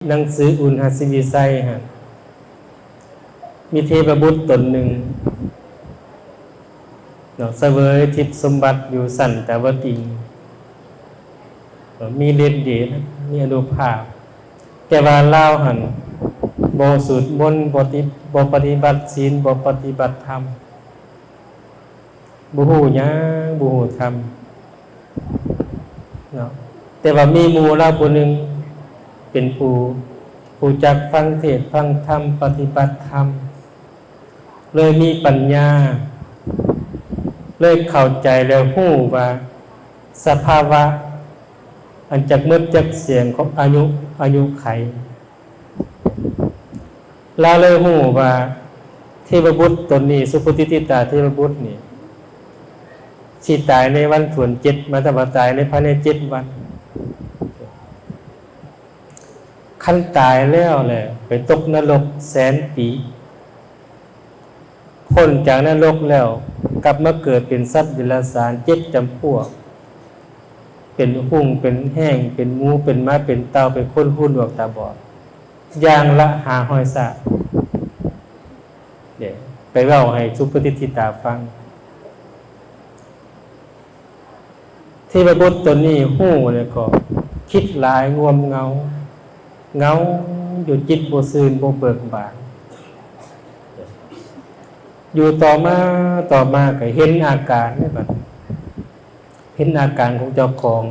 ໜັງສືອຸນຫະສິວິໄສຫັ້ນ ມີເທວະບຸດຕົນໜຶ່ງເນາະ ສະເຫວີຍທິບສົມບັດຢູ່ຊັ້ນຕາວະຕິງ ເນາະ ມີລິດເດດ ມີອານຸພາບ ແຕ່ວ່າລາວຫັ້ນບໍ່ສູດມົນ ບໍ່ຕິ ບໍ່ປະຕິບັດສິນ ບໍ່ປະຕິບັດທຳ ບໍ່ຮູ້ຫຍັງ ບໍ່ຮູ້ທຳເນາະ ແຕ່ວ່າມີໝູ່ລາວຜູ້ໜຶ່ງເປັນຜູ້ ຮູ້ຈັກຟັງເທດຟັງທຳ ປະຕິບັດທຳ ເລີຍມີປັນຍາ ເລີຍເຂົ້າໃຈ ແລະ ຮູ້ວ່າສະພາວະອັນຈັກໝົດຈັກສຽງຂອງອາຍຸ ອາຍຸໄຂ ລາວເລີຍຮູ້ວ່າເທວະບຸດຕົນນີ້ ສຸປະຕິດຕິຕາເທວະບຸດນີ້ ຊິຕາຍໃນວັນຖ້ວນເຈັດ ໝາຍຄວາມວ່າຕາຍໃນພາຍໃນເຈັດວັນ. ຄັນຕາຍແລ້ວແຫຼະ ໄປຕົກນະລົກແສນປີ ພົ້ນຈາກນະລົກແລ້ວ ກັບມາເກີດເປັນສັດເດຍລະສານເຈັດຈຳພວກ ເປັນຮຸ່ງ ເປັນແຮ້ງ ເປັນໝູ ເປັນໝາ ເປັນເຕົ່າ ເປັນຄົນຫູໜວກຕາບອດ ຢ່າງລະຫ້າຮ້ອຍຊາດ. ເດ້ ໄປເວົ້າໃຫ້ສຸປະຕິດທິຕາຟັງ. ເທວະບຸດຕົນນີ້ຮູ້ແລ້ວກໍຄິດຫຼາຍ ງ່ວມເຫງົາ ເຫງົາຢູ່ ຈິດບໍ່ຊື່ນ ບໍ່ເບີກບານ. ຢູ່ຕໍ່ມາ ຕໍ່ມາກໍເຫັນອາການເດ້ບັດ ເຫັນອາການຂອງເຈົ້າຂອງ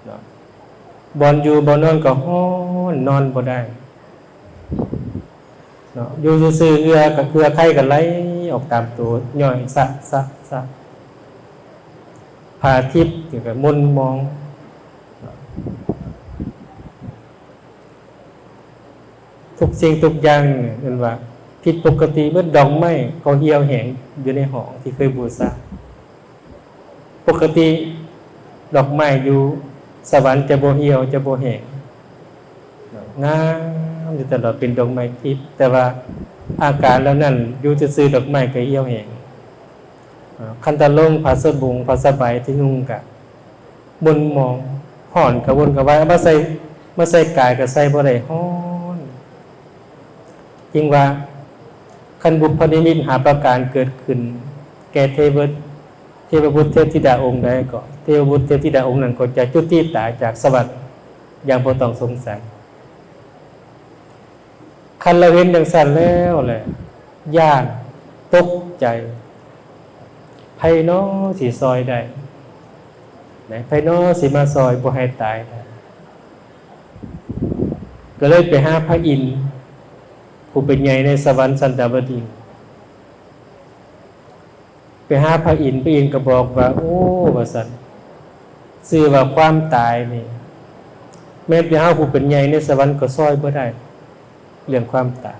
ເນາະ ບ່ອນຢູ່ບ່ອນນອນກໍຮ້ອນ ນອນບໍ່ໄດ້ເນາະ ຢູ່ຊື່ໆ ເຫື່ອກໍ ເຫື່ອໄຄກໍໄຫຼອອກຕາມໂຕ ຍ້ອຍສະ ສະ ສະ ພະອາທິດກໍມົນມອງ. ທຸກສິ່ງທຸກຢ່າງນີ້ ເອີ້ນວ່າຜິດປົກກະຕິເບິດ. ດອກໄມ້ກໍຫ່ຽວແຫ້ງຢູ່ໃນຫ້ອງທີ່ເຄີຍບູຊາ. ປົກກະຕິດອກໄມ້ຢູ່ສະຫວັນຈະບໍ່ຫ່ຽວ ຈະບໍ່ແຫ້ງ ງາມຢູ່ຕະຫຼອດ ເປັນດອກໄມ້ທິບ, ແຕ່ວ່າອາການເຫຼົ່ານັ້ນຢູ່ຊື່ໆ ດອກໄມ້ກໍຫ່ຽວແຫ້ງ. ຄັນຕາລົງ ຜ້າສະບົງ ຜ້າສະໄບທີ່ນຸ່ງກະ ມົນມອງ ຮ້ອນກະວົນກະວາຍ ເອົາມາໃສ່ ມາໃສ່ກາຍກະໃສ່ບໍ່ໄດ້ ຮ້ອນ. ຈຶ່ງວ່າ ຄັນບຸບພະນິມິດຫ້າປະການເກີດຂຶ້ນແກ່ເທວະ ເທວະບຸດເທບທິດາອົງໃດກໍ ເທວະບຸດເທບທິດາອົງນັ້ນກໍຈະຈຸຕິຕາຍຈາກສະຫວັນຢ່າງບໍ່ຕ້ອງສົງໄສ. ຄັນລາວເຫັນຈັ່ງຊັ້ນແລ້ວແຫຼະ ຢ້ານ ຕົກໃຈ ໃຜນໍຊິຊ່ອຍໄດ້ ໃຜນໍຊິມາຊ່ອຍບໍ່ໃຫ້ຕາຍໄດ້? ກໍເລີຍໄປຫາພະອິນ ຜູ້ເປັນໃຫຍ່ໃນສະຫວັນຊັ້ນດາວະດິງ. ໄປຫາພະອິນ ພະອິນກໍບອກວ່າ ໂອ້ ວ່າຊັ້ນ ຊື່ວ່າຄວາມຕາຍນີ້ ແມ້ແຕ່ເຮົາຜູ້ເປັນໃຫຍ່ໃນສະຫວັນກໍຊ່ອຍບໍ່ໄດ້ ເລື່ອງຄວາມຕາຍ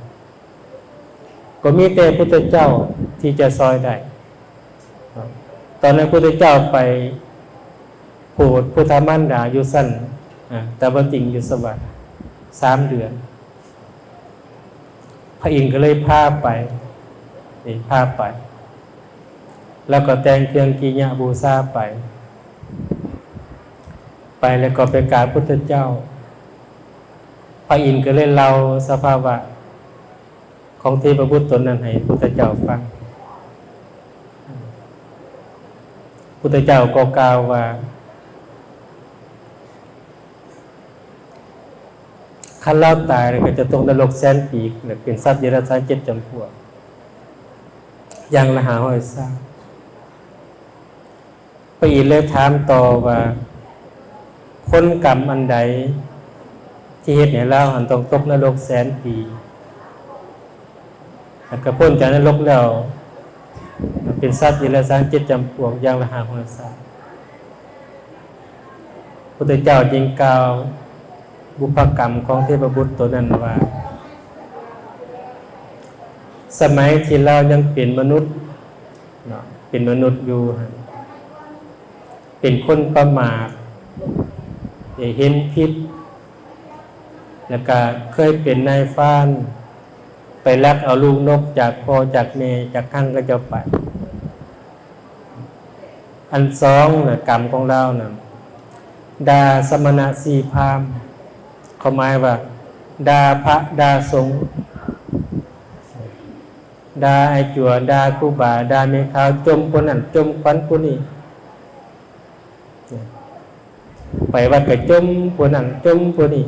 ກໍມີແຕ່ພຸດທະເຈົ້າທີ່ຈະຊ່ອຍໄດ້. ຕອນນັ້ນພຸດທະເຈົ້າໄປໂປດພຸດທະມານດາຢູ່ຊັ້ນ ອາ ຕາວະຕິງຢູ່ສະຫວັນສາມເດືອນ. ພະອິນກໍເລີຍພາໄປ ນີ້ ພາໄປ ແລ້ວກໍແຕ່ງເຄື່ອງກິລິຍາບູຊາໄປ ໄປແລ້ວກໍໄປກາບພຸດທະເຈົ້າ. ພະອິນກໍເລີຍເລົ່າສະພາວະຂອງເທວະບຸດຕົນນັ້ນໃຫ້ພຸດທະເຈົ້າຟັງ. ພຸດທະເຈົ້າກໍກ່າວວ່າ ຄັນລາວຕາຍແລ້ວກໍຈະຕົກນະລົກແສນປີ ແລະ ເປັນສັດເດຍລະສານເຈັດຈຳພວກ ຢ່າງລະຫ້າຮ້ອຍຊາດ. ພະອິນເລີຍຖາມຕໍ່ວ່າ ຜົນກຳອັນໃດທີ່ເຮັດໃຫ້ລາວຫັ້ນຕ້ອງຕົກນະລົກແສນປີ? ແລ້ວກໍພົ້ນຈາກນະລົກແລ້ວ ເປັນສັດເດຍລະສານເຈັດຈຳພວກ ຢ່າງລະຫ້າຮ້ອຍຊາດ. ພຸດທະເຈົ້າຈຶ່ງກ່າວບຸບພະກຳຂອງເທວະບຸດໂຕນັ້ນວ່າ ສະໄໝທີ່ລາວຍັງເປັນມະນຸດເນາະ ເປັນມະນຸດຢູ່ຫັ້ນ ເປັນຄົນປະໝາດ ເຫັນຜິດ ແລ້ວກະເຄີຍເປັນນາຍຟານ ໄປລັກເອົາລູກນົກຈາກພໍ່ຈາກແມ່ ຈາກຮັງເຂົາເຈົ້າໄປ. ອັນສອງນະ ກຳຂອງລາວນະ ດ່າສະມະນະຊີພາມ ເຂົາໝາຍວ່າ ດ່າພະ ດ່າສົງ ດ່າອ້າຍຈົວ ດ່າຄູບາ ດ່າແມ່ຂາວ ຈົ່ມຜູ້ນັ້ນ ຈົ່ມຂວັນຜູ້ນີ້ ໄປວັດກໍຈົ່ມຜູ້ນັ້ນ ຈົ່ມຜູ້ນີ້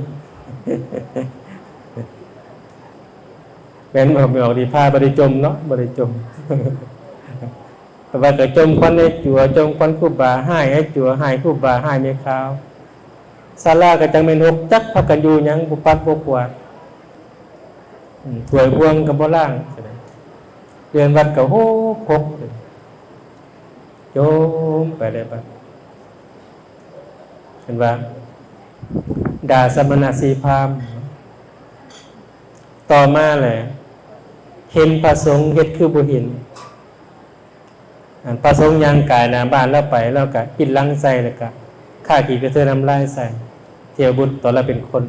ແມ່ນບໍ່? ໄປອອກນີ້ພະບໍ່ໄດ້ຈົ່ມເນາະ ບໍ່ໄດ້ຈົ່ມ ແຕ່ວ່າກໍຈົ່ມຂວັນອ້າຍຈົວ ຈົ່ມຂວັນຄູບາ ຮ້າຍອ້າຍຈົວ ຮ້າຍຄູບາ ຮ້າຍແມ່ຂາວ ສາລາກໍຈັ່ງແມ່ນຫົກ ຈັກພາກັນຢູ່ຫຍັງ ບໍ່ປັດບໍ່ກວາດ ອືມ ຖ້ວຍບ່ວງກໍບໍ່ລ້າງ ເຮືອນວັດກໍຫົກຫົກ ຈົ່ມໄປແລ້ວບັດ ເຫັນວ່າ ດ່າສະມະນະຊີພາມ ຕໍ່ມາແຫຼະ ເຫັນພະສົງເຮັດຄືບໍ່ເຫັນ ອັນພະສົງຍ່າງກາຍໜ້າບ້ານລາວໄປ ລາວກະປິດຫຼັງໃສ່ ແລ້ວກະຄາຍຂີ້ກະເຕີນ້ຳລາຍໃສ່ ເທວະບຸດຕອນລາວເປັນຄົນ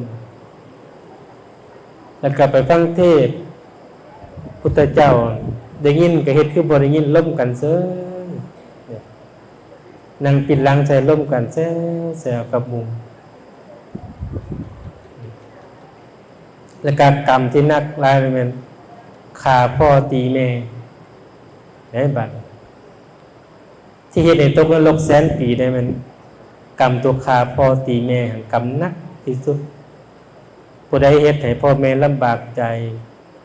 ແລ້ວກະໄປຟັງເທດ ພຸດທະເຈົ້າໄດ້ຍິນກະເຮັດຄືບໍ່ໄດ້ຍິນ ລົມກັນເສີຍ ນັ່ງປິດຫຼັງໃສ່ ລົມກັນແຊວໆກັບໝູ່ ແລ້ວກະກຳທີ່ໜັກຫຼາຍແມ່ນຂ້າພໍ່ຕີແມ່ ໃນບັດທີ່ເຮັດໃຫ້ຕົກນະລົກແສນປີໄດ້ແມ່ນກຳຕົວຂ້າພໍ່ຕີແມ່ຫັ້ນ ກຳໜັກທີ່ສຸດ ຜູ້ໃດເຮັດໃຫ້ພໍ່ແມ່ລຳບາກໃຈ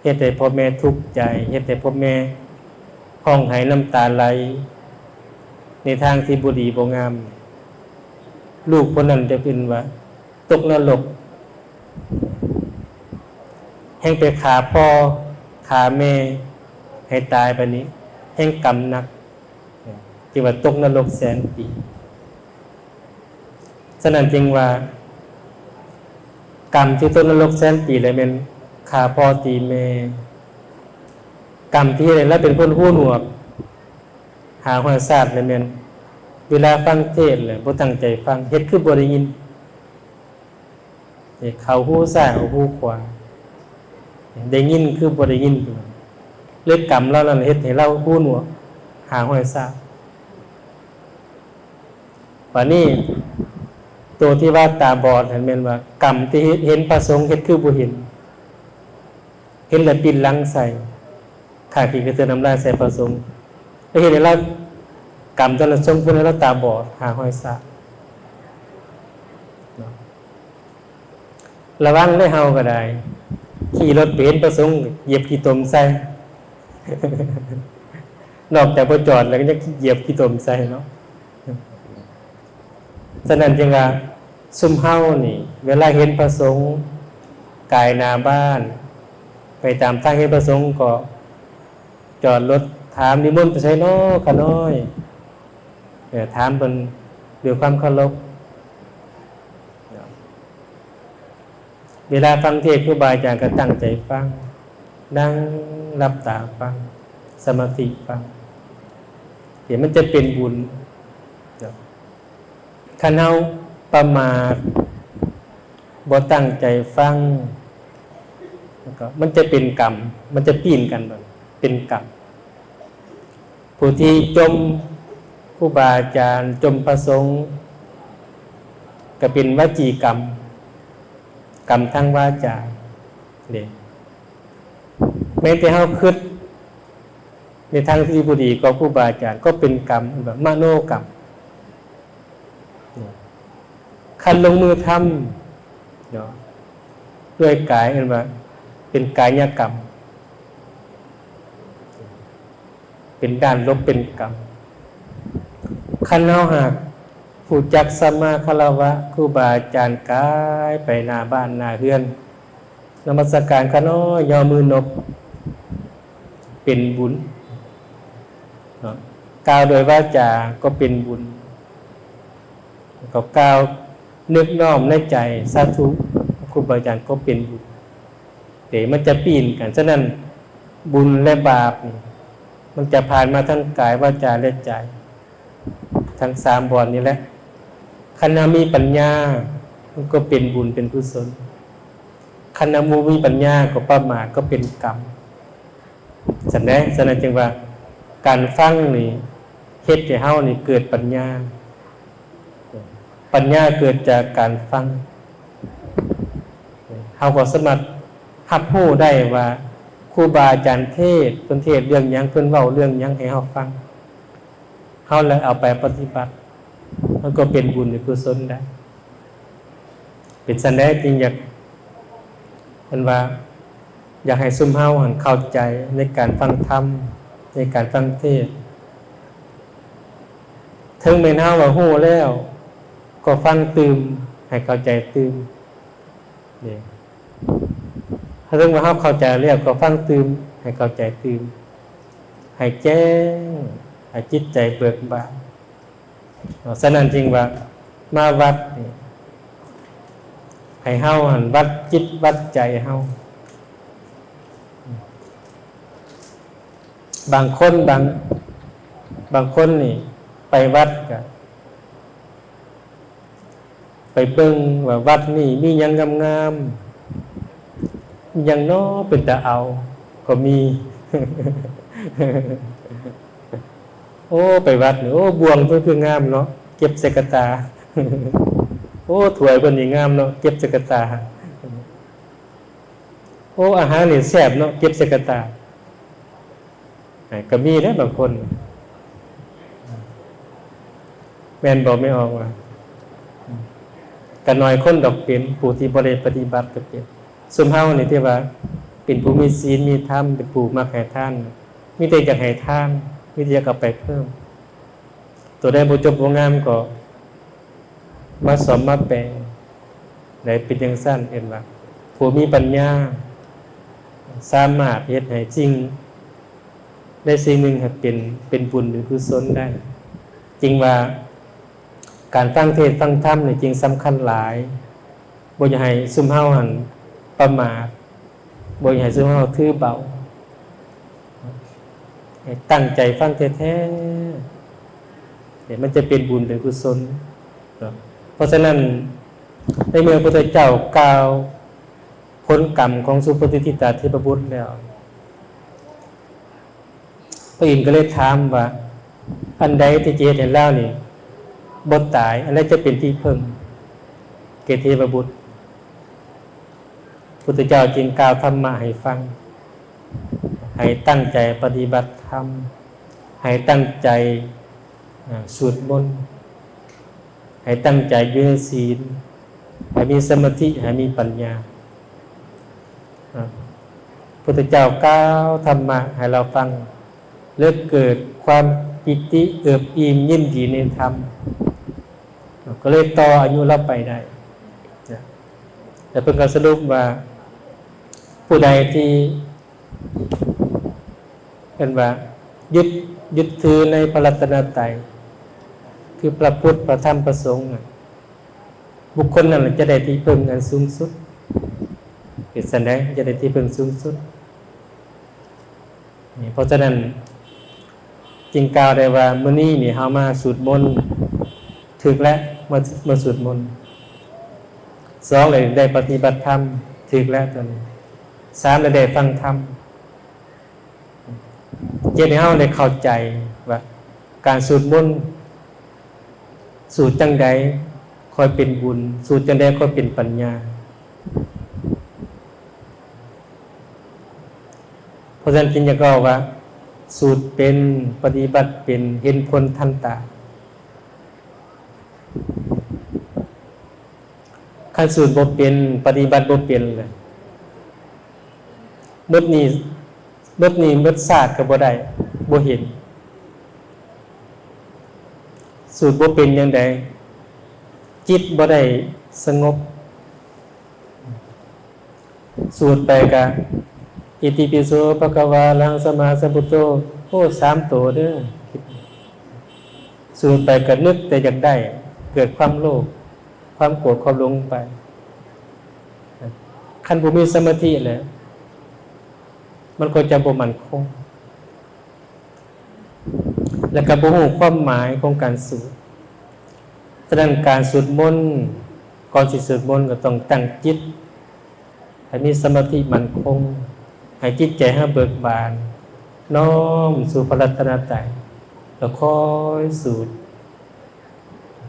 ເຮັດໃຫ້ພໍ່ແມ່ທຸກໃຈ ເຮັດໃຫ້ພໍ່ແມ່ຮ້ອງໄຫ້ນ້ຳຕາໄຫຼ ໃນທາງທີ່ບໍ່ດີບໍ່ງາມ ລູກຜູ້ນັ້ນຈະເປັນວ່າຕົກນະລົກ ແຮ່ງໄປຂ້າພໍ່ຂ້າແມ່ໃຫ້ຕາຍບາດນີ້ ແຮ່ງກຳໜັກ ຈຶ່ງວ່າຕົກນະລົກແສນປີ. ສະນັ້ນຈຶ່ງວ່າ ກຳທີ່ຕົກນະລົກແສນປີລະແມ່ນຂ້າພໍ່ຕີແມ່ ກຳທີ່ເຮັດໃຫ້ລາວເປັນຄົນຫູໜວກ ຫ້າຮ້ອຍຊາດລະແມ່ນ ເວລາຟັງເທດລະບໍ່ຕັ້ງໃຈຟັງ ເຮັດຄືບໍ່ໄດ້ຍິນ ເຂົ້າຫູຊ້າຍອອກຫູຂວາ ໄດ້ຍິນຄືບໍ່ໄດ້ຍິນ ເລີຍກຳລາວນັ້ນເຮັດໃຫ້ລາວຫູໜວກ ຫ້າຮ້ອຍຊາດ. ບາດນີ້ ໂຕທີ່ວ່າຕາບອດຫັ້ນແມ່ນວ່າ ກຳທີ່ເຫັນພະສົງເຮັດຄືບໍ່ເຫັນ ເຫັນແລ້ວປິດຫຼັງໃສ່ ຄາຍຂີ້ກະເຕີນ້ຳລາຍໃສ່ພະສົງ ແລ້ວເຮັດໃຫ້ລາວ ກຳຕົວນັ້ນສົ່ງຜົນໃຫ້ລາວຕາບອດ ຫ້າຮ້ອຍຊາດ. ລະວັງເດີເຮົາກໍໄດ້ ຂີ່ລົດໄປເຫັນພະສົງ ຢຽບຂີ້ຕົມໃສ່ ນອກຈາກບໍ່ຈອດແລ້ວ ກໍຍັງຢຽບຂີ້ຕົມໃສ່ເນາະ. ສະນັ້ນຈຶ່ງວ່າ ຊຸມເຮົານີ້ ເວລາເຫັນພະສົງກາຍໜ້າບ້ານ ໄປຕາມທາງເຫັນພະສົງ ກໍຈອດລົດຖາມ ນິມົນໄປໃສນໍຂະນ້ອຍ? ເອີ ຖາມເພິ່ນດ້ວຍຄວາມເຄົາລົບ. ເວລາຟັງເທດຄູບາອາຈານກໍຕັ້ງໃຈຟັງ ນັ່ງຫຼັບຕາຟັງ ສະມາທິຟັງ ເຫັນມັນຈະເປັນບຸນ. ຄັນເຮົາປະໝາດ ບໍ່ຕັ້ງໃຈຟັງ ແລ້ວກໍມັນຈະເປັນກຳ ມັນຈະປີ້ນກັນ ເປັນກຳ. ຜູ້ທີ່ຈົ່ມຄູບາອາຈານ ຈົ່ມພະສົງ ກໍເປັນວະຈີກຳ ກຳທາງວາຈາເດ້. ແມ້ແຕ່ເຮົາຄິດໃນທາງທີ່ບໍ່ດີຕໍ່ຄູບາອາຈານ ກໍເປັນກຳ ເອີ້ນວ່າມະໂນກຳ. ຄັນລົງມືທຳເນາະ ດ້ວຍກາຍ ເອີ້ນວ່າເປັນກາຍະກຳ ເປັນດ້ານລົບ ເປັນກຳ. ຄັນເຮົາຫາກຮູ້ຈັກສຳມາຄາລະວະຄູບາອາຈານ ກາຍໄປໜ້າບ້ານໜ້າເຮືອນ ນະມັດສະການຂ້ານ້ອຍ ຍໍມືນົບ ເປັນບຸນເນາະ. ກ່າວດ້ວຍວາຈາກໍເປັນບຸນ ກໍກ່າວນຶກນ້ອມໃນໃຈ ສາທຸ ຄູບາອາຈານກໍເປັນບຸນເດ້. ມັນຈະປີ້ນກັນ. ສະນັ້ນ ບຸນ ແລະ ບາບນີ້ ມັນຈະຜ່ານມາທາງກາຍ ວາຈາ ແລະ ໃຈ. ທັງສາມບ່ອນນີ້ແຫຼະ ຄັນເຮົາມີປັນຍາ ມັນກໍເປັນບຸນເປັນກຸສົນ. ຄັນເຮົາບໍ່ມີປັນຍາ ກໍປະໝາດ ກໍເປັນກຳ ຊັ້ນເດ້. ສະນັ້ນຈຶ່ງວ່າ ການຟັງນີ້ ເຮັດໃຫ້ເຮົານີ້ເກີດປັນຍາ. ປັນຍາເກີດຈາກການຟັງ. ເຮົາກໍສາມາດຮັບຮູ້ໄດ້ວ່າ ຄູບາອາຈານເທດ ເພິ່ນເທດເລື່ອງຫຍັງ ເພິ່ນເວົ້າເລື່ອງຫຍັງໃຫ້ເຮົາຟັງ ເຮົາແລ້ວເອົາໄປປະຕິບັດ ມັນກໍເປັນບຸນເປັນກຸສົນໄດ້. ເປັນຊັ້ນໃດຈຶ່ງຢາກ ເພິ່ນວ່າ ຢາກໃຫ້ຊຸມເຮົາຫັ້ນເຂົ້າໃຈໃນການຟັງທຳ ໃນການຟັງເທດ ເຖິງແມ່ນເຮົາວ່າຮູ້ແລ້ວ ກໍຟັງຕື່ມ ໃຫ້ເຂົ້າໃຈຕື່ມ ນີ້ ຖ້າເຖິງວ່າເຮົາເຂົ້າໃຈແລ້ວ ກໍຟັງຕື່ມ ໃຫ້ເຂົ້າໃຈຕື່ມ ໃຫ້ແຈ້ງ ໃຫ້ຈິດໃຈເບີກບານ. ເນາະ ສະນັ້ນຈຶ່ງວ່າມາວັດນີ້ ໃຫ້ເຮົາຫັ້ນວັດຈິດວັດໃຈເຮົາ. ບາງຄົນ ບາງ ບາງຄົນນີ້ໄປວັດກະໄປເບິ່ງວ່າວັດນີ້ມີຫຍັງງາມໆ ມີຫຍັງເນາະເປັນຕາເອົາ ກໍມີ. ໂອ້ ໄປວັດນີ້ ໂອ້ ບ່ວງເພິ່ນຄືງາມເນາະ ເກັບໃສ່ກະຕ່າ. ໂອ້ ຖ້ວຍເພິ່ນນີ້ງາມເນາະ ເກັບໃສ່ກະຕ່າ. ໂອ້ ອາຫານນີ້ແຊບເນາະ ເກັບໃສ່ກະຕ່າ. ກໍມີເດ້ບາງຄົນ ແມ່ນບໍ່ ແມ່ອອກວ່າ? ກໍໜ້ອຍຄົນດອກເປັນ ຜູ້ທີ່ບໍ່ໄດ້ປະຕິບັດກໍເປັນ. ຊຸມເຮົານີ້ທີ່ວ່າເປັນຜູ້ມີศีນມີທຳ ເປັນຜູ້ມັກໃຫ້ທານ ມີແຕ່ຢາກໃຫ້ທານ ມີແຕ່ຢາກເອົາໄປເພີ່ມ. ໂຕໃດບໍ່ຈົບບໍ່ງາມກໍມາສ້ອມມາແປງ ໄດ້ເປັນຈັ່ງຊັ້ນ ເອີ້ນວ່າຜູ້ມີປັນຍາ ສາມາດເຮັດໃຫ້ສິ່ງໃດສິ່ງໜຶ່ງໃຫ້ເປັນ ເປັນບຸນເປັນກຸສົນໄດ້. ຈຶ່ງວ່າການຟັງເທດຟັງທຳນີ້ຈຶ່ງສຳຄັນຫຼາຍ ບໍ່ຢາກໃຫ້ຊຸມເຮົາຫັ້ນປະໝາດ ບໍ່ຢາກໃຫ້ຊຸມເຮົາຖືເບົາ ໃຫ້ຕັ້ງໃຈຟັງແທ້ໆ ມັນຈະເປັນບຸນເປັນກຸສົນເນາະ. ເພາະສະນັ້ນ ໃນເມື່ອພະພຸດທະເຈົ້າກ່າວຜົນກຳຂອງສຸໂພທິຕາເທບະບຸດແລ້ວ ພະອິນກໍເລີຍຖາມວ່າ ອັນໃດທີ່ຈະເຮັດໃຫ້ລາວນີ້ບໍ່ຕາຍ? ອັນໃດຈະເປັນທີ່ເພິ່ງແກ່ເທວະບຸດ? ພຸດທະເຈົ້າຈຶ່ງກ່າວທຳມະໃຫ້ຟັງ ໃຫ້ຕັ້ງໃຈປະຕິບັດທຳ ໃຫ້ຕັ້ງໃຈ ອາ ສູດມົນ ໃຫ້ຕັ້ງໃຈຢູ່ໃນສີນ ໃຫ້ມີສະມາທິ ໃຫ້ມີປັນຍາ. ອາ ພຸດທະເຈົ້າກ່າວທຳມະໃຫ້ລາວຟັງ ແລະ ເກີດຄວາມປີຕິເອິບອີ່ມຍິນດີໃນທຳ ກໍເລີຍຕໍ່ອາຍຸລາວໄປໄດ້. ແລ້ວເພິ່ນກໍສະຫຼຸບວ່າ ຜູ້ໃດທີ່ ເອີ້ນວ່າຍຶດ ຍຶດຖືໃນພະລັດຕະນະໄຕ ຄືພະພຸດ ພະທຳ ພະສົງ ບຸກຄົນນັ້ນຈະໄດ້ທີ່ເພິ່ງອັນສູງສຸດ. ເປັນຊັ້ນໃດ? ຈະໄດ້ທີ່ເພິ່ງສູງສຸດ. ນີ້ ເພາະສະນັ້ນຈຶ່ງກ່າວໄດ້ວ່າ ມື້ນີ້ນີ້ເຮົາມາສູດມົນ ຖືກແລ້ວ ມາ ມາສູດມົນ. ສອງ ເລີຍໄດ້ປະຕິບັດທຳ ຖືກແລ້ວຕົວນີ້. ສາມ ເລີຍໄດ້ຟັງທຳ. ເຮັດໃຫ້ເຮົາໄດ້ເຂົ້າໃຈວ່າ ການສູດມົນ ສູດຈັ່ງໃດຄ່ອຍເປັນບຸນ ສູດຈັ່ງໃດຄ່ອຍເປັນປັນຍາ. ເພາະສະນັ້ນຈຶ່ງຢາກເວົ້າວ່າ ສູດເປັນ ປະຕິບັດເປັນ ເຫັນຜົນທັນຕາ. ຄັນສູດບໍ່ເປັນ ປະຕິບັດບໍ່ເປັນລະ ໝົດນີ້ ໝົດນີ້ໝົດຊາດກໍບໍ່ໄດ້ ບໍ່ເຫັນ. ສູດບໍ່ເປັນຈັ່ງໃດ? ຈິດບໍ່ໄດ້ສະຫງົບ. ສູດໄປກະ ອິຕິປິໂສ ພະຄະວາ ອະລະຫັງ ສຳມາສຳພຸດໂທ ໂອ້ ສາມໂຕເດີ້. ສູດໄປກະນຶກແຕ່ຢາກໄດ້ ເກີດຄວາມໂລບ ຄວາມໂກດ ຄວາມຫຼົງໄປ. ຄັນບໍ່ມີສະມາທິແລ້ວ ມັນກໍຈະບໍ່ໝັ້ນຄົງ ແລະ ກໍບໍ່ຮູ້ຄວາມໝາຍຂອງການສູດ. ສະນັ້ນ ການສູດມົນ ກ່ອນຊິສູດມົນກໍຕ້ອງຕັ້ງຈິດ ໃຫ້ມີສະມາທິໝັ້ນຄົງ ໃຫ້ຈິດໃຈເຮົາເບີກບານ ນ້ອມສູ່ພະລັດຕະນະໄຕ ແລ້ວຄ່ອຍສູດ.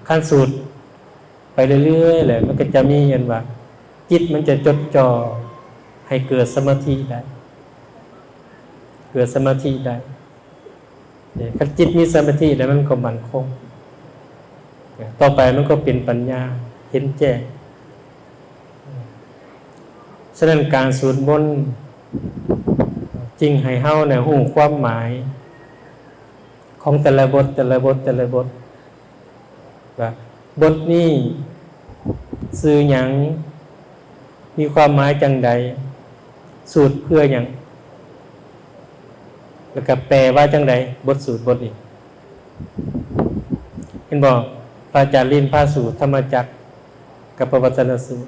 ຄັນສູດໄປເລື້ອຍໆແລ້ວ ມັນກໍຈະມີອັນວ່າ ຈິດມັນຈະຈົດຈ່ອໃຫ້ເກີດສະມາທິໄດ້ ເກີດສະມາທິໄດ້. ຄັນຈິດມີສະມາທິແລ້ວ ມັນກໍໝັ້ນຄົງ. ຕໍ່ໄປມັນກໍເປັນປັນຍາ ເຫັນແຈ້ງ. ສະນັ້ນ ການສູດມົນຈຶ່ງໃຫ້ເຮົານະຮູ້ຄວາມໝາຍຂອງແຕ່ລະບົດ ແຕ່ລະບົດ ແຕ່ລະບົດ ວ່າບົດນີ້ຊື່ຫຍັງ? ມີຄວາມໝາຍຈັ່ງໃດ? ສູດເພື່ອຫຍັງ? ແລ້ວກໍແປວ່າຈັ່ງໃດ? ບົດສູດບົດນີ້ ເຫັນບໍ່? ພະອາຈານລິນພາສູດທຳມະຈັກກັບປະວັດຕະນະສູດ.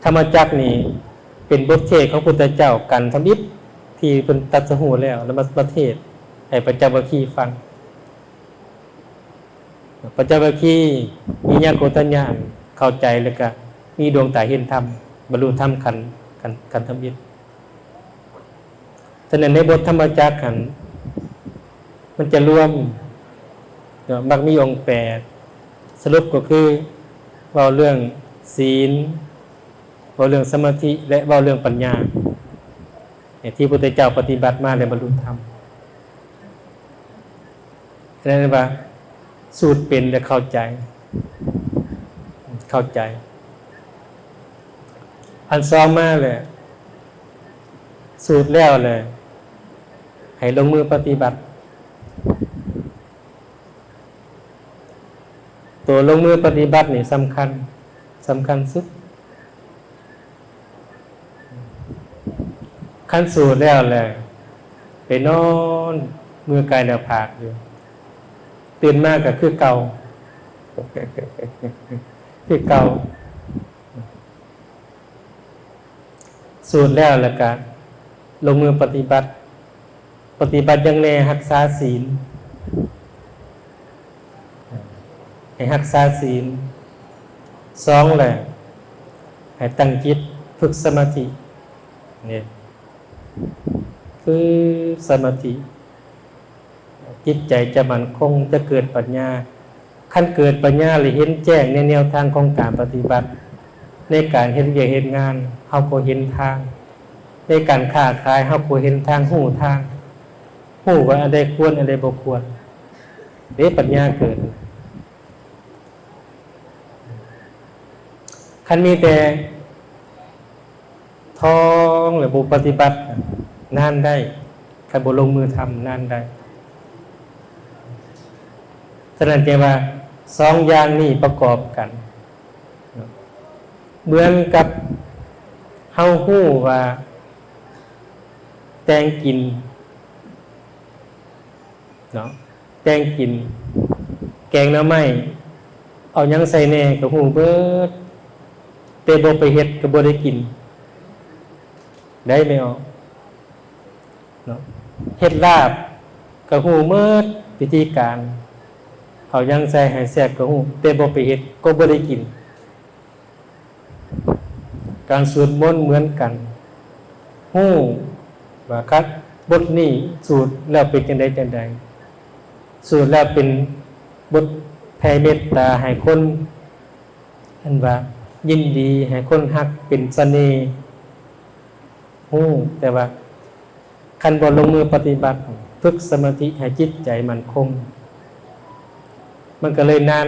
ທຳມະຈັກນີ້ເປັນບົດເທດຂອງພຸດທະເຈົ້າກັນທຳອິດ ທີ່ເພິ່ນຕັດສະຮູ້ແລ້ວ ແລ້ວມາ ມາເທດໃຫ້ປັນຈະວັກຄີຟັງ. ປັນຈະວັກຄີມີຍາໂກດທະຍານເຂົ້າໃຈ ແລ້ວກະມີດວງຕາເຫັນທຳ ບັນລຸທຳຂັ້ນ ຂັ້ນ ຂັ້ນທຳອິດ. ສະນັ້ນ ໃນບົດທຳມະຈັກຫັ້ນ ມັນຈະລວມ ເນາະ ມັກມີອົງແປດ ສະຫຼຸບກໍຄືເວົ້າເລື່ອງສີນ ເວົ້າເລື່ອງສະມາທິ ແລະ ເວົ້າເລື່ອງປັນຍາ ທີ່ພຸດທະເຈົ້າປະຕິບັດມາ ແລະ ບັນລຸທຳ. ສະນັ້ນວ່າ ສູດເປັນ ແລະ ເຂົ້າໃຈ ເຂົ້າໃຈ. ອັນສອງມາແຫຼະ ສູດແລ້ວແຫຼະ ໃຫ້ລົງມືປະຕິບັດ. ໂຕລົງມືປະຕິບັດນີ້ສຳຄັນ ສຳຄັນສຸດ. ຄັນສູດແລ້ວແຫຼະ ໄປນອນເມື່ອຍກາຍໜ້າຜາກຢູ່ ຕື່ນມາກໍຄືເກົ່າ ຄືເກົ່າ. ສູດແລ້ວ ແລ້ວກະລົງມືປະຕິບັດ. ປະຕິບັດຫຍັງແດ່? ຮັກສາສີນ ໃຫ້ຮັກສາສີນ. ສອງແຫຼະ ໃຫ້ຕັ້ງຈິດຝຶກສະມາທິ ນີ້ ຝຶກສະມາທິ ຈິດໃຈຈະໝັ້ນຄົງ ຈະເກີດປັນຍາ. ຄັນເກີດປັນຍາ ແລະ ເຫັນແຈ້ງໃນແນວທາງຂອງການປະຕິບັດ ໃນການເຮັດວຽກເຮັດງານ ເຮົາກໍເຫັນທາງ, ໃນການຄ້າຂາຍ ເຮົາກໍເຫັນທາງ ຮູ້ທາງ ຮູ້ວ່າອັນໃດຄວນ ອັນໃດບໍ່ຄວນ ເດ້ ປັນຍາເກີດ. ຄັນມີແຕ່ທ່ອງ ແລະ ບໍ່ປະຕິບັດ ນານໄດ້, ຄັນບໍ່ລົງມືທຳ ນານໄດ້. ສະນັ້ນຈຶ່ງວ່າ ສອງຢ່າງນີ້ປະກອບກັນ ເໝືອນກັບເຮົາຮູ້ວ່າແຕ່ງກິນເນາະ, ແຕ່ງກິນ ແກງໜໍ່ໄມ້ ເອົາຫຍັງໃສ່ແດ່ກໍຮູ້ເບິດ, ແຕ່ບໍ່ໄປເຮັດກໍບໍ່ໄດ້ກິນ ໄດ້ແມ່ອອກເນາະ. ເຮັດລາບກໍຮູ້ເໝິດວິທີການ ເອົາຫຍັງໃສ່ໃຫ້ແຊບກໍຮູ້, ແຕ່ບໍ່ໄປເຮັດກໍບໍ່ໄດ້ກິນ. ການສູດມົນເໝືອນກັນ, ຮູ້ວ່າຄັດບົດນີ້ສູດແລ້ວເປັນຈັ່ງໃດຈັ່ງໃດ, ສູດແລ້ວເປັນບົດແຜ່ເມດຕາໃຫ້ຄົນ ອັນວ່າຍິນດີ ໃຫ້ຄົນຮັກ ເປັນສະເໜ່, ຮູ້ ແຕ່ວ່າ ຄັນບໍ່ລົງມືປະຕິບັດ ຝຶກສະມາທິໃຫ້ຈິດໃຈໝັ້ນຄົງ ມັນກໍເລີຍນານ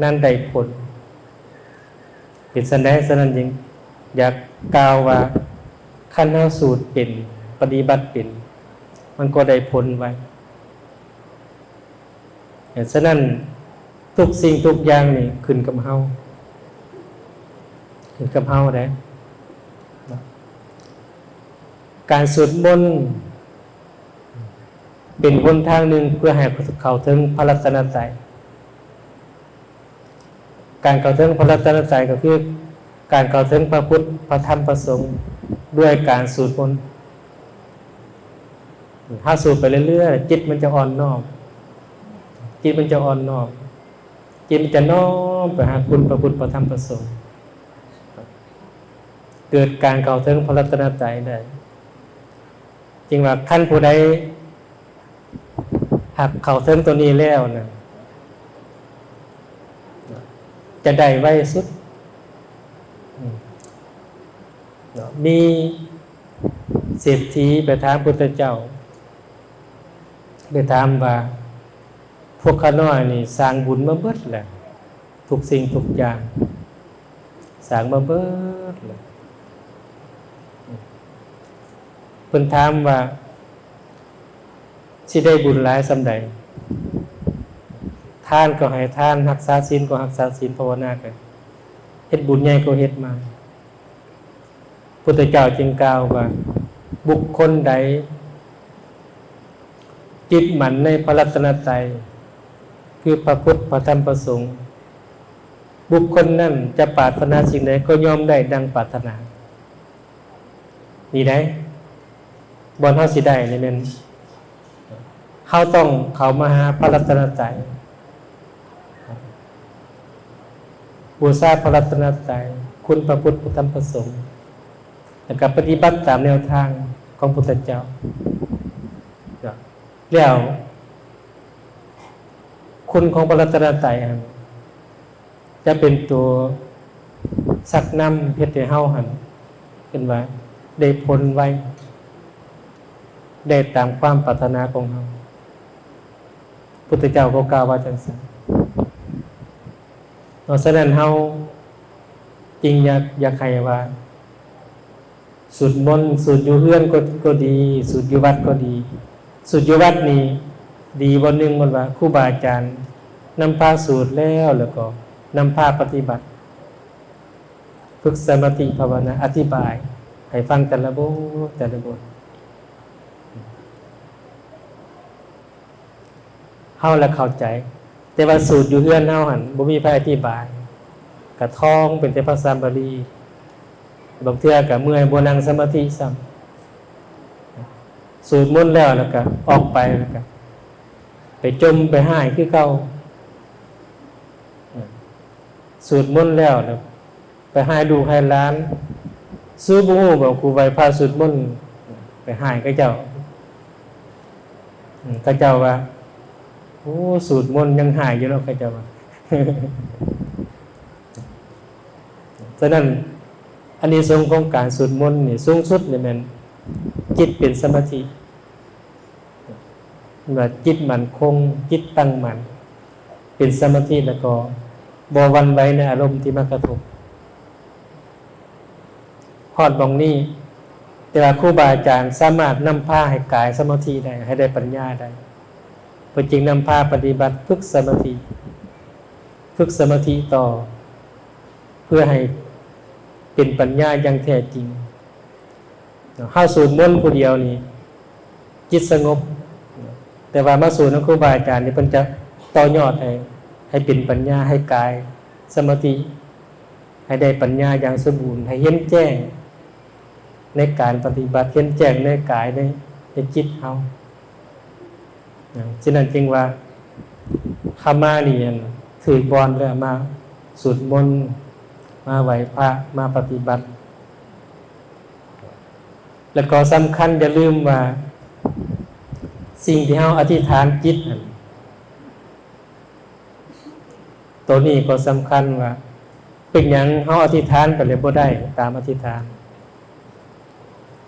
ນານໄດ້ຜົນ. ເປັນຊັ້ນໃດ? ສະນັ້ນຈຶ່ງຢາກກ່າວວ່າ ຄັນເຮົາສູດເປັນ ປະຕິບັດເປັນ ມັນກໍໄດ້ຜົນໄວ. ສະນັ້ນ ທຸກສິ່ງທຸກຢ່າງນີ້ຂຶ້ນກັບເຮົາ, ຂຶ້ນກັບເຮົາເດ້. ການສູດມົນເປັນຫົນທາງໜຶ່ງເພື່ອໃຫ້ເຂົ້າເຖິງພະລັດຕະນະໄຕ. ການເຂົ້າເຖິງພະລັດຕະນະໄຕກໍຄືການເຂົ້າເຖິງພະພຸດ ພະທຳ ພະສົງ ດ້ວຍການສູດມົນ. ຖ້າສູດໄປເລື້ອຍໆ ຈິດມັນຈະອ່ອນນ້ອມ, ຈິດມັນຈະອ່ອນນ້ອມ, ຈິດມັນຈະນ້ອມໄປຫາຄຸນພະພຸດ ພະທຳ ພະສົງ, ເກີດການເຂົ້າເຖິງພະລັດຕະນະໄຕໄດ້. ຈຶ່ງວ່າຄັນຜູ້ໃດຫາກເຂົ້າເຖິງຕົວນີ້ແລ້ວນະ, ໃຈ ຈະໄດ້ໄວສຸດ. ອືມ ເນາະ ມີເສດຖີໄປຖາມພຸດທະເຈົ້າ ໄປຖາມວ່າ ພວກຂ້ານ້ອຍນີ້ສ້າງບຸນມາເບິດແລ້ວ ທຸກສິ່ງທຸກຢ່າງສ້າງມາເບິດແລ້ວ. ເພິ່ນຖາມວ່າ ຊິໄດ້ບຸນຫຼາຍສ່ຳໃດ? ທານກໍໃຫ້ທານ, ຮັກສາສິນກໍຮັກສາສິນ, ພາວະນາກໍເຮັດ, ບຸນໃຫຍ່ກໍເຮັດມາ. ພຸດທະເຈົ້າຈຶ່ງກ່າວວ່າ ບຸກຄົນໃດຍຶດໝັ້ນໃນພະລັດຕະນະໄຕ ຄືພະພຸດ, ພະທຳ, ພະສົງ, ບຸກຄົນນັ້ນຈະປາດຖະໜາສິ່ງໃດກໍຍ່ອມໄດ້ດັ່ງປາດຖະໜາ. ນີ້ໄດ໋ ບ່ອນເຮົາຊິໄດ້ນີ້ແມ່ນ ເຮົາຕ້ອງເຂົ້າມາຫາພະລັດຕະນະໄຕ, ບູຊາພະລັດຕະນະໄຕ, ຄຸນພະພຸດ, ພະທຳ, ພະສົງ, ແລ້ວກໍປະຕິບັດຕາມແນວທາງຂອງພຸດທະເຈົ້າ. ແລ້ວຄຸນຂອງພະລັດຕະນະໄຕຫັ້ນ ຈະເປັນຕົວຊັກນຳເຮັດໃຫ້ເຮົາຫັ້ນ ເອີ້ນວ່າໄດ້ຜົນໄວ, ໄດ້ຕາມຄວາມປາດຖະໜາຂອງເຮົາ. ພຸດທະເຈົ້າກໍກ່າວວ່າຈັ່ງຊັ້ນເນາະ. ສະນັ້ນເຮົາຈຶ່ງຢາກ, ຢາກໃຫ້ວ່າ ສູດມົນ, ສູດຢູ່ເຮືອນກໍ, ກໍດີ, ສູດຢູ່ວັດກໍດີ. ສູດຢູ່ວັດນີ້ດີບ່ອນໜຶ່ງ, ບ່ອນວ່າຄູບາອາຈານນຳພາສູດແລ້ວ, ແລ້ວກໍນຳພາປະຕິບັດ, ຝຶກສະມາທິພາວະນາ, ອະທິບາຍໃຫ້ຟັງແຕ່ລະບົດ, ແຕ່ລະບົດ. ເຮົາລະເຂົ້າໃຈ, ແຕ່ວ່າສູດຢູ່ເຮືອນເຮົາຫັ້ນ ບໍ່ມີໃຜອະທິບາຍ, ກະທ່ອງເປັນແຕ່ພາສາບາລີ, ບາງເທື່ອກະເມື່ອຍ ບໍ່ນັ່ງສະມາທິຊ້ຳ. ສູດມົນແລ້ວ ແລ້ວກະອອກໄປ ແລ້ວກະໄປຈົ່ມໄປຮ້າຍຄືເກົ່າ. ສູດມົນແລ້ວ ແລ້ວ ໄປຮ້າຍລູກຮ້າຍຫຼານ. ສູບໍ່ຮູ້ບໍ ກູໄຫວ້ພະສູດມົນໄປຮ້າຍເຂົາເຈົ້າ. ເຂົາເຈົ້າວ່າ ໂອ້ ສູດມົນຍັງຮ້າຍຢູ່ເນາະ ເຂົາເຈົ້າວ່າ. ສະນັ້ນ ອານິສົງຂອງການສູດມົນນີ້ ສູງສຸດນີ້ແມ່ນຈິດເປັນສະມາທິ. ວ່າຈິດໝັ້ນຄົງ, ຈິດຕັ້ງໝັ້ນ, ເປັນສະມາທິ ແລ້ວກໍບໍ່ຫວັ່ນໄຫວໃນອາລົມທີ່ມາກະທົບ. ຮອດໝ່ອງນີ້, ແຕ່ວ່າຄູບາອາຈານສາມາດນຳພາໃຫ້ກາຍສະມາທິໄດ້, ໃຫ້ໄດ້ປັນຍາໄດ້, ເພິ່ນຈຶ່ງນຳພາປະຕິບັດຝຶກສະມາທິ, ຝຶກສະມາທິຕໍ່ ເພື່ອໃຫ້ເປັນປັນຍາຢ່າງແທ້ຈິງ. ເຮົາສູດມົນຜູ້ດຽວນີ້ ຈິດສະຫງົບ, ແຕ່ວ່າມາສູດນຳຄູບາອາຈານນີ້ ເພິ່ນຈະຕໍ່ຍອດໃຫ້, ໃຫ້ເປັນປັນຍາ, ໃຫ້ກາຍສະມາທິ, ໃຫ້ໄດ້ປັນຍາຢ່າງສົມບູນ, ໃຫ້ເຫັນແຈ້ງໃນການປະຕິບັດ, ເຫັນແຈ້ງໃນກາຍ, ໃນ, ໃນຈິດເຮົາ. ນະ, ສະນັ້ນຈຶ່ງວ່າ ເຮົາມານີ້ ອັນ ຖືກບ່ອນແລ້ວ, ມາສູດມົນ, ມາໄຫວ້ພະ, ມາປະຕິບັດ. ແລ້ວກໍສຳຄັນ, ຢ່າລືມວ່າ ສິ່ງທີ່ເຮົາອະທິຖານຈິດຫັ້ນ, ໂຕນີ້ກໍສຳຄັນວ່າ ເປັນຫຍັງເຮົາອະທິຖານໄປແລ້ວບໍ່ໄດ້ຕາມອະທິຖານ?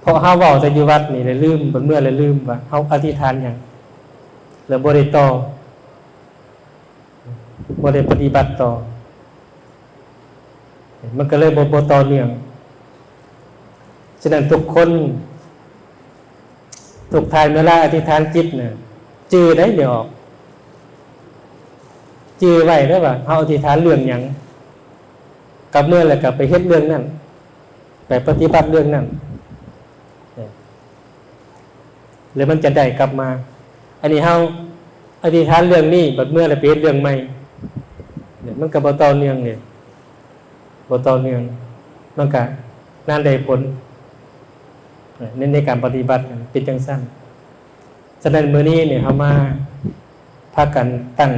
ເພາະເຮົາເວົ້າແຕ່ຢູ່ວັດນີ້ ແລ້ວລືມ, ບັດເມືອແລ້ວລືມວ່າເຮົາອະທິຖານຫຍັງ ແລ້ວບໍ່ໄດ້ຕໍ່, ບໍ່ໄດ້ປະຕິບັດຕໍ່, ມັນກໍເລີຍບໍ່, ບໍ່ຕໍ່ເນື່ອງ. ສະນັ້ນທຸກຄົນ ທຸກທ່ານເວລາອະທິຖານຈິດນະ ຈື່ໄດ້ ແມ່ອອກ, ຈື່ໄວ້ເດີວ່າເຮົາອະທິຖານເລື່ອງຫຍັງ, ກັບເມືອແລ້ວກໍໄປເຮັດເລື່ອງນັ້ນ, ໄປປະຕິບັດເລື່ອງນັ້ນ, ແລ້ວມັນຈະໄດ້ກັບມາ. ອັນນີ້ເຮົາອະທິຖານເລື່ອງນີ້, ບັດເມືອແລ້ວໄປເຮັດເລື່ອງໃໝ່, ມັນກໍບໍ່ຕໍ່ເນື່ອງເດ້. ບໍ່ຕໍ່ເນື່ອງ, ມັນກະນານໄດ້ຜົນ ໃນ, ໃນການປະຕິບັດເປັນຈັ່ງຊັ້ນ. ສະນັ້ນ ມື້ນີ້ນີ້ ເຮົາມາພາກັນຕັ້ງ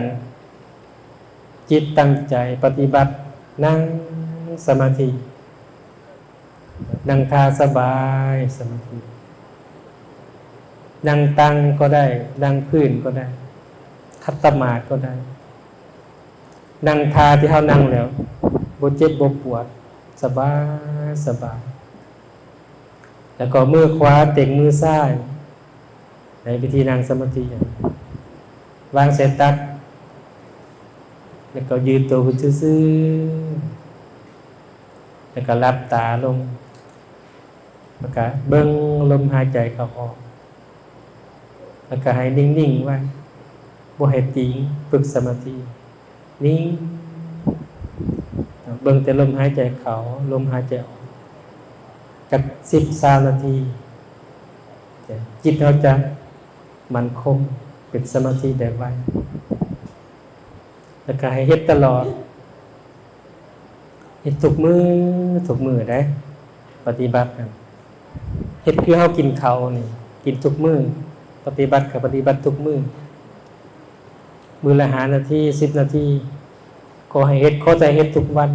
ຈິດຕັ້ງໃຈປະຕິບັດ, ນັ່ງສະມາທິ, ນັ່ງທ່າສະບາຍ, ສະມາທິ, ນັ່ງຕັ່ງກໍໄດ້, ນັ່ງພື້ນກໍໄດ້, ຂັດຕະໝາດກໍໄດ້. ນັ່ງທ່າທີ່ເຮົານັ່ງແລ້ວ ບໍ່ເຈັບບໍ່ປວດ ສະບາຍ ສະບາຍ. ແລ້ວກໍມືຂວາເຕັງມືຊ້າຍ ໃນວິທີນັ່ງສະມາທິ ວາງໃສ່ຕັກ ແລ້ວກໍຢືດໂຕຂຶ້ນຊື່ໆ ແລ້ວກໍຫຼັບຕາລົງ ແລ້ວກໍເບິ່ງລົມຫາຍໃຈເຂົ້າອອກ ແລ້ວກໍໃຫ້ນິ່ງໆໄວ້ ບໍ່ໃຫ້ຕີງ ຝຶກສະມາທິ ນິ່ງ ເບິ່ງແຕ່ລົມຫາຍໃຈເຂົ້າ ລົມຫາຍໃຈອອກ ຈັກສິບ ຊາວນາທີ ຈິດເຮົາຈະໝັ້ນຄົງ ເປັນສະມາທິໄດ້ໄວ ແລ້ວກໍໃຫ້ເຮັດຕະຫຼອດ ເຮັດທຸກມື້ ທຸກມື້ເດ້ ປະຕິບັດນັ້ນ ເຮັດຄືເຮົາກິນເຂົ້ານີ້ ກິນທຸກມື້ ປະຕິບັດກໍປະຕິບັດທຸກມື້ ມື້ລະຫ້ານາທີ ສິບນາທີ ກໍໃຫ້ເຮັດ ຂໍແຕ່ເຮັດທຸກວັນ.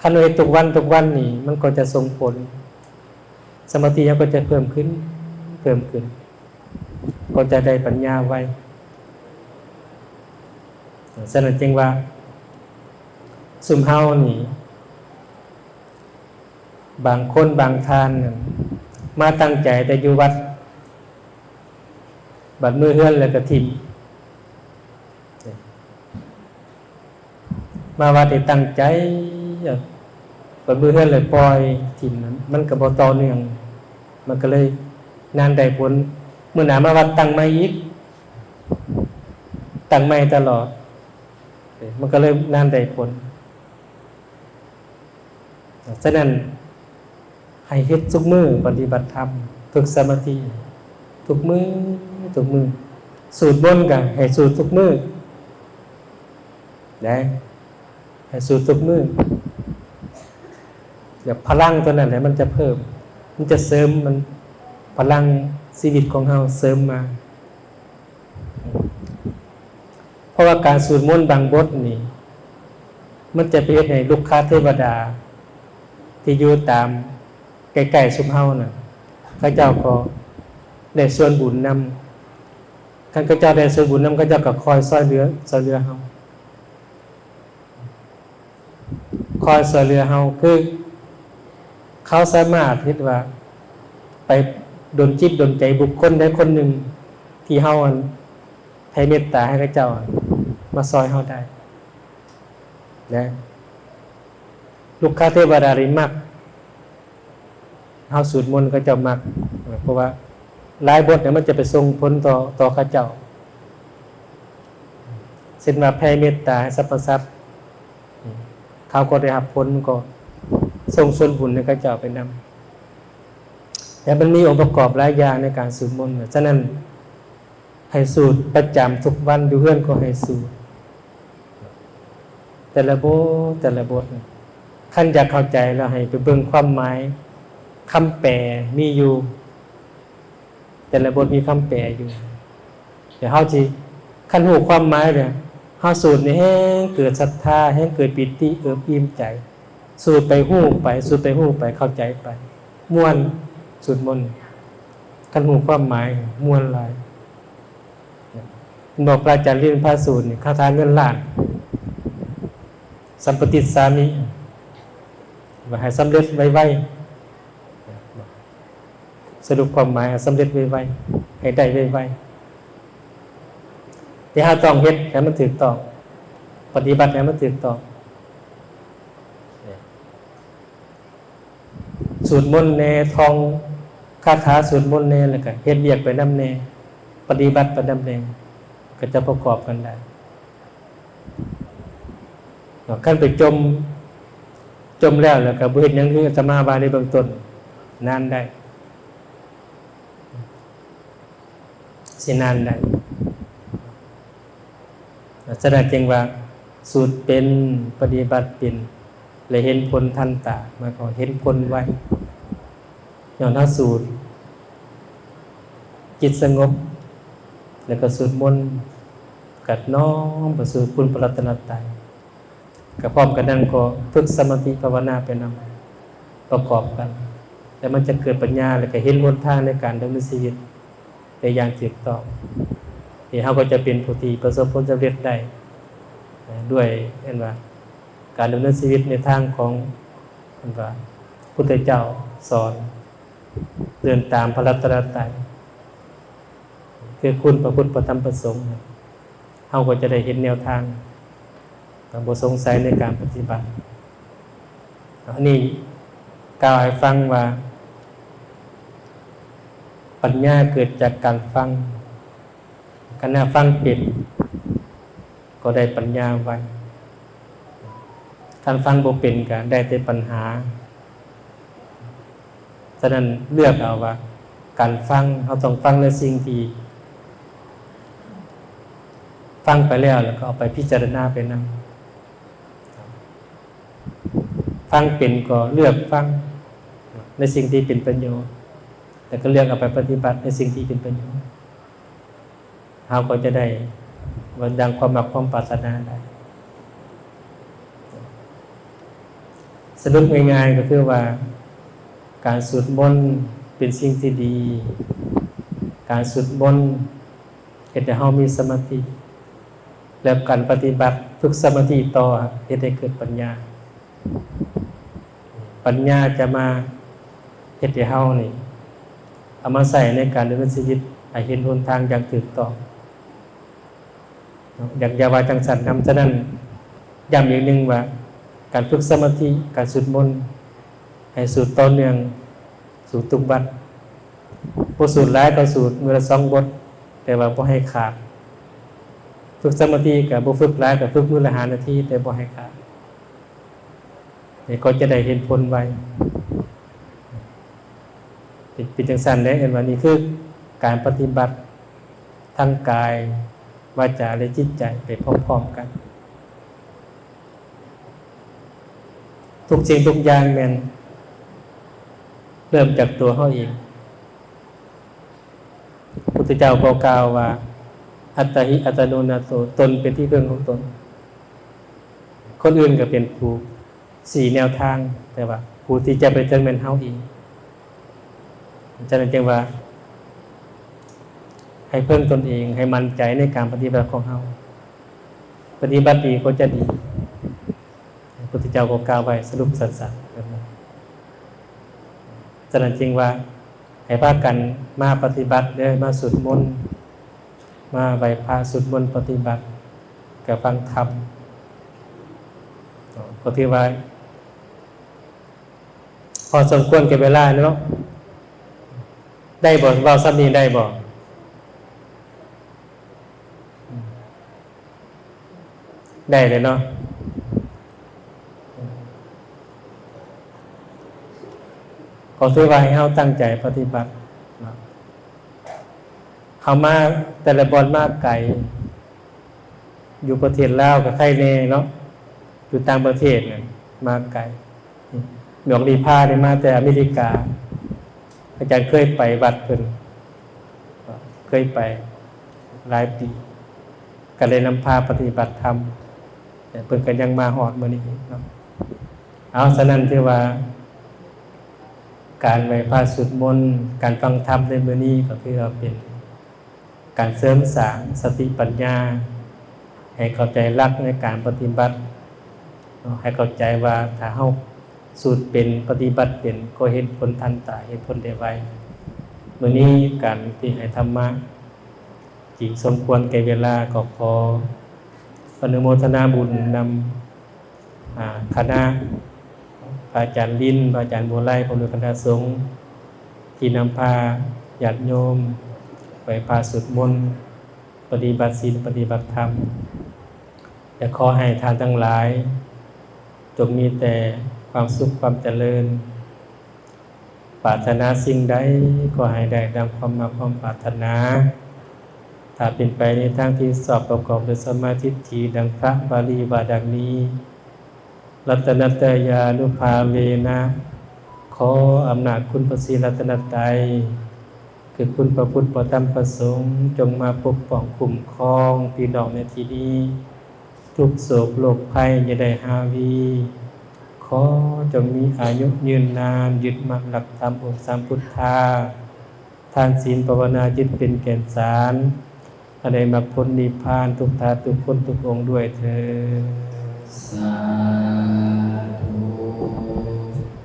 ຄັນວ່າເຮັດທຸກວັນ ທຸກວັນນີ້ ມັນກໍຈະສົ່ງຜົນ ສະມາທິເຮົາກໍຈະເພີ່ມຂຶ້ນ ເພີ່ມຂຶ້ນ ກໍຈະໄດ້ປັນຍາໄວ. ສະນັ້ນຈຶ່ງວ່າ ຊຸມເຮົານີ້ ບາງຄົນບາງທ່ານນັ້ນ ມາຕັ້ງໃຈແຕ່ຢູ່ວັດ ບັດເມືອເຮືອນແລ້ວກໍຖິ້ມ. ມາວັດນີ້ຕັ້ງໃຈ ບັດເມືອເຮືອນແລ້ວປ່ອຍຖິ້ມ ມັນກໍບໍ່ຕໍ່ເນື່ອງ ມັນກໍເລີຍນານໄດ້ຜົນ. ມື້ໜ້າມາວັດຕັ້ງໃໝ່ອີກ ຕັ້ງໃໝ່ຕະຫຼອດ ມັນກໍເລີຍນານໄດ້ຜົນ. ສະນັ້ນ ໃຫ້ເຮັດທຸກມື້ ປະຕິບັດທຳ ຝຶກສະມາທິທຸກມື້ ທຸກມື້ ສູດມົນກໍໃຫ້ສູດທຸກມື້ ໄດ້ ໃຫ້ສູດທຸກມື້ ແລ້ວພະລັງຕົວນັ້ນແຫຼະມັນຈະເພີ່ມ ມັນຈະເສີມ ມັນ ພະລັງຊີວິດຂອງເຮົາເສີມມາ. ເພາະວ່າການສູດມົນບາງບົດນີ້ ມັນຈະໄປເຮັດໃຫ້ລຸກຄະເທວະດາທີ່ຢູ່ຕາມໃກ້ໆຊຸມເຮົານັ້ນ ເຂົາເຈົ້າກໍໄດ້ສ່ວນບຸນນຳ. ຄັນເຂົາເຈົ້າໄດ້ສ່ວນບຸນນຳ ເຂົາເຈົ້າກໍຄອຍຊ່ອຍເຫຼືອ ຊ່ອຍເຫຼືອເຮົາ. ຄອຍຊ່ວຍເຫຼືອເຮົາ ຄືເຂົາສາມາດເຮັດວ່າ ໄປດົນຈິດດົນໃຈບຸກຄົນໃດຄົນໜຶ່ງ ທີ່ເຮົາ ອັນ ແຜ່ເມດຕາໃຫ້ເຂົາເຈົ້າ ອັນ ມາຊ່ອຍເຮົາໄດ້ ແລະ ລຸກຄະເທວະດານີ້ມັກ ເຮົາສູດມົນເຂົາເຈົ້າມັກ ເພາະວ່າຫຼາຍບົດນີ້ມັນຈະໄປສົ່ງຜົນຕໍ່ ຕໍ່ເຂົາເຈົ້າ ເຊັ່ນວ່າແຜ່ເມດຕາໃຫ້ສັບພະສັດ ເຂົາກໍໄດ້ຮັບຜົນ ກໍສົ່ງສ່ວນບຸນໃຫ້ເຂົາເຈົ້າໄປນຳ. ແຕ່ມັນມີອົງປະກອບຫຼາຍຢ່າງໃນການສູດມົນ ສະນັ້ນ ໃຫ້ສູດປະຈຳທຸກວັນ ຢູ່ເຮືອນກໍໃຫ້ສູດ ແຕ່ລະບົດ ແຕ່ລະບົດ ຄັນຢາກເຂົ້າໃຈແລ້ວໃຫ້ໄປເບິ່ງຄວາມໝາຍ ຄຳແປມີຢູ່ ແຕ່ລະບົດມີຄຳແປຢູ່ ແລ້ວເຮົາຊິ ຄັນຮູ້ຄວາມໝາຍແລ້ວ ເຮົາສູດນີ້ແຮ່ງເກີດສັດທາ ແຮ່ງເກີດປີຕິເອິບອີ່ມໃຈ ສູດໄປຮູ້ໄປ ສູດໄປຮູ້ໄປ ເຂົ້າໃຈໄປ ມ່ວນ ສູດມົນ ຄັນຮູ້ຄວາມໝາຍ ມ່ວນຫຼາຍ. ເຫັນບໍ່ ພະອາຈານລິນພາສູດນີ້ ຄາຖາເງິນລ້ານ ສຳປະຕິດສາມິ ວ່າໃຫ້ສຳເລັດໄວໆ ສະຫຼຸບຄວາມໝາຍ ໃຫ້ສຳເລັດໄວໆ ໃຫ້ໄດ້ໄວໆ ແຕ່ເຮົາຕ້ອງເຮັດໃຫ້ມັນຖືກຕ້ອງ ປະຕິບັດໃຫ້ມັນຖືກຕ້ອງ. ສູດມົນແດ່ ທ່ອງຄາຖາສູດມົນແດ່ ແລ້ວກໍເຮັດວຽກໄປນຳແດ່ ປະຕິບັດໄປນຳແດ່ ກໍຈະປະກອບກັນໄດ້ເນາະ. ຄັນໄປຈົມ ຈົມແລ້ວ ແລ້ວກໍບໍ່ເຮັດຫຍັງ ຄືອາດຕະມາວ່າໃນເບື້ອງຕົ້ນ ນານໄດ້ ຊິນານໄດ້. ສະນັ້ນຈຶ່ງວ່າ ສູດເປັນ ປະຕິບັດເປັນ ແລະ ເຫັນຜົນທັນຕາ ໝາຍຄວາມເຫັນຜົນໄວ ຍ້ອນເຮົາສູດ ຈິດສະຫງົບ ແລ້ວກໍສູດມົນ ກໍນ້ອມໄປສູ່ຄຸນພະລັດຕະນະໄຕ. ກໍພ້ອມກັນນັ້ນກໍຝຶກສະມາທິພາວະນາໄປນຳ ປະກອບກັນ ແລ້ວມັນຈະເກີດປັນຍາ ແລ້ວກໍເຫັນຫົນທາງໃນການດຳເນີນຊີວິດໄດ້ຢ່າງຖືກຕ້ອງ. ເຮົາກໍຈະເປັນຜູ້ທີ່ປະສົບຜົນສຳເລັດໄດ້ ເອີ່ ດ້ວຍ ເອີ້ນວ່າ ການດຳເນີນຊີວິດໃນທາງຂອງ ເອີ້ນວ່າ ພຸດທະເຈົ້າສອນ ເດີນຕາມພະລັດຕະນະໄຕ ຄືຄຸນພະພຸດ ພະທຳ ພະສົງ ເຮົາກໍຈະໄດ້ເຫັນແນວທາງ ກໍບໍ່ສົງໄສໃນການປະຕິບັດ. ອັນນີ້ກ່າວໃຫ້ຟັງວ່າ ປັນຍາເກີດຈາກການຟັງ. ຄັນຫາກຟັງເປັນ ກໍໄດ້ປັນຍາໄວ. ຄັນຟັງບໍ່ເປັນ ກໍໄດ້ແຕ່ປັນຫາ. ສະນັ້ນ ເລືອກເອົາວ່າ ການຟັງ ເຮົາຕ້ອງຟັງໃນສິ່ງທີ່ຟັງໄປແລ້ວ ແລ້ວກໍເອົາໄປພິຈາລະນາໄປນຳ. ຟັງເປັນກໍເລືອກຟັງໃນສິ່ງທີ່ເປັນປະໂຫຍດ ແລ້ວກໍເລືອກເອົາໄປປະຕິບັດໃນສິ່ງທີ່ເປັນປະໂຫຍດ. ເຮົາກໍຈະໄດ້ ວ່າ ດັ່ງຄວາມມັກຄວາມປາດຖະໜາໄດ້. ສະຫຼຸບງ່າຍໆ ກໍຄືວ່າ ການສູດມົນເປັນສິ່ງທີ່ດີ. ການສູດມົນເຮັດໃຫ້ເຮົາມີສະມາທິ ແລະ ການປະຕິບັດຝຶກສະມາທິຕໍ່ ເຮັດໃຫ້ເກີດປັນຍາ. ປັນຍາຈະມາເຮັດໃຫ້ເຮົານີ້ ເອົາມາໃຊ້ໃນການດຳເນີນຊີວິດໃຫ້ເຫັນຫົນທາງຢ່າງຖືກຕ້ອງເນາະ. ຢາກ ຢາກວ່າຈັ່ງຊັ້ນນຳ. ສະນັ້ນ ຢ້ຳອີກໜຶ່ງວ່າ ການຝຶກສະມາທິ ການສູດມົນ ໃຫ້ສູດຕໍ່ເນື່ອງ ສູດທຸກວັນ. ບໍ່ສູດຫຼາຍກໍສູດມື້ລະສອງບົດ ແຕ່ວ່າບໍ່ໃຫ້ຂາດ. ຝຶກສະມາທິກໍບໍ່ຝຶກຫຼາຍ ກໍຝຶກມື້ລະຫ້ານາທີ ແຕ່ບໍ່ໃຫ້ຂາດ. ນີ້ກໍຈະໄດ້ເຫັນຜົນໄວ. ເປັນ ເປັນຈັ່ງຊັ້ນເດ້ ເອີ້ນວ່ານີ້ຄືການປະຕິບັດທາງກາຍ, ວາຈາ ແລະ ຈິດໃຈໄປພ້ອມໆກັນ. ທຸກສິ່ງທຸກຢ່າງແມ່ນເລີ່ມຈາກຕົວເຮົາເອງ. ພຸດທະເຈົ້າກໍກ່າວວ່າ ອັດຕະຫິອັດຕະໂນນາໂຖ ຕົນເປັນທີ່ເພິ່ງຂອງຕົນ. ຄົນອື່ນກໍເປັນຜູ້ຊີ້ແນວທາງ, ແຕ່ວ່າຜູ້ທີ່ຈະໄປເຖິງແມ່ນເຮົາເອງ. ສະນັ້ນຈຶ່ງວ່າ ໃຫ້ເພິ່ງຕົນເອງ, ໃຫ້ໝັ້ນໃຈໃນການປະຕິບັດຂອງເຮົາ. ປະຕິບັດດີກໍຈະດີ. ພະພຸດທະເຈົ້າກໍກ່າວໄວ້ສະຫຼຸບສັ້ນໆແບບນັ້ນ. ສະນັ້ນຈຶ່ງວ່າ ໃຫ້ພາກັນມາປະຕິບັດເດີ້, ມາສູດມົນ, ມາໄຫວ້ພະ, ສູດມົນ, ປະຕິບັດ, ກະຟັງທຳ ກໍຖືວ່າພໍສົມຄວນແກ່ເວລາເນາະ. ໄດ້ບໍ່? ເວົ້າສ່ຳນີ້ໄດ້ບໍ່? ໄດ້ເລີຍເນາະ. ກໍຖືວ່າໃຫ້ເຮົາຕັ້ງໃຈປະຕິບັດເນາະ. ເຮົາມາແຕ່ລະບ່ອນມາໄກ, ຢູ່ປະເທດລາວກໍໄຄແດ່ເນາະ, ຢູ່ຕ່າງປະເທດນະມາໄກ. ຫຼວງລີພານີ້ມາແຕ່ອາເມລິກາ, ອາຈານເຄີຍໄປວັດເພິ່ນ, ເຄີຍໄປຫຼາຍປີ, ກໍໄດ້ນຳພາປະຕິບັດທຳ, ແຕ່ເພິ່ນກໍຍັງມາຮອດມື້ນີ້ເນາະ. ເອົາ, ສະນັ້ນຖືວ່າການໄຫວ້ພະ, ສູດມົນ, ການຟັງທຳໃນມື້ນີ້ ກໍຖືວ່າເປັນ ການເສີມສ້າງສະຕິປັນຍາ ໃຫ້ເຂົ້າໃຈຫຼັກໃນການປະຕິບັດເນາະ, ໃຫ້ເຂົ້າໃຈວ່າຖ້າເຮົາສູດເປັນ, ປະຕິບັດເປັນ, ກໍເຫັນຜົນທັນຕາ, ເຫັນຜົນໄດ້ໄວ. ມື້ນີ້ການທີ່ໃຫ້ທຳມະ ຈຶ່ງສົມຄວນແກ່ເວລາ, ກໍຂໍອະນຸໂມທະນາບຸນນຳ ອາ ຄະນະ ພະອາຈານລິນ, ພະອາຈານບົວໄລ, ພ້ອມດ້ວຍຄະນະສົງ ທີ່ນຳພາຍາດໂຍມໄຫວ້ພະ, ສວດມົນ, ປະຕິບັດສິນ, ປະຕິບັດທຳ. ແລະ ຂໍໃຫ້ທ່ານທັງຫຼາຍ ຈົ່ງມີແຕ່ຄວາມສຸກ, ຄວາມຈະເລີນ. ປາດຖະໜາສິ່ງໃດ ຂໍໃຫ້ໄດ້ດັ່ງຄວາມມັກຄວາມປາດຖະໜາ. ຖ້າເປັນໄປໃນທາງທີ່ຊອບປະກອບດ້ວຍສຳມາທິດຖິ ດັ່ງພະບາລີວ່າດັ່ງນີ້, ລັດຕະນັດຕະຍານຸພາເວນະ, ຂໍອຳນາດຄຸນພະສີລັດຕະນະໄຕ ຄືຄຸນພະພຸດ, ພະທຳ, ພະສົງ ຈົ່ງມາປົກປ້ອງຄຸ້ມຄອງພີ່ນ້ອງໃນທີ່ນີ້. ທຸກໂສກໂລກໄພຢ່າໄດ້ຫາວີ, ຂໍຈົ່ງມີອາຍຸຍືນນານ, ຍຶດໝັ້ນຫຼັກທຳອົງສາມພຸດທາ, ທານ, ສິນ, ພາວະນາ, ຈິດເປັນແກ່ນສານ, ໃຫ້ໄດ້ມັກຜົນນິບພານທຸກທ່ານທຸກຄົນທຸກອົງດ້ວຍເທີ້ນ. ສາ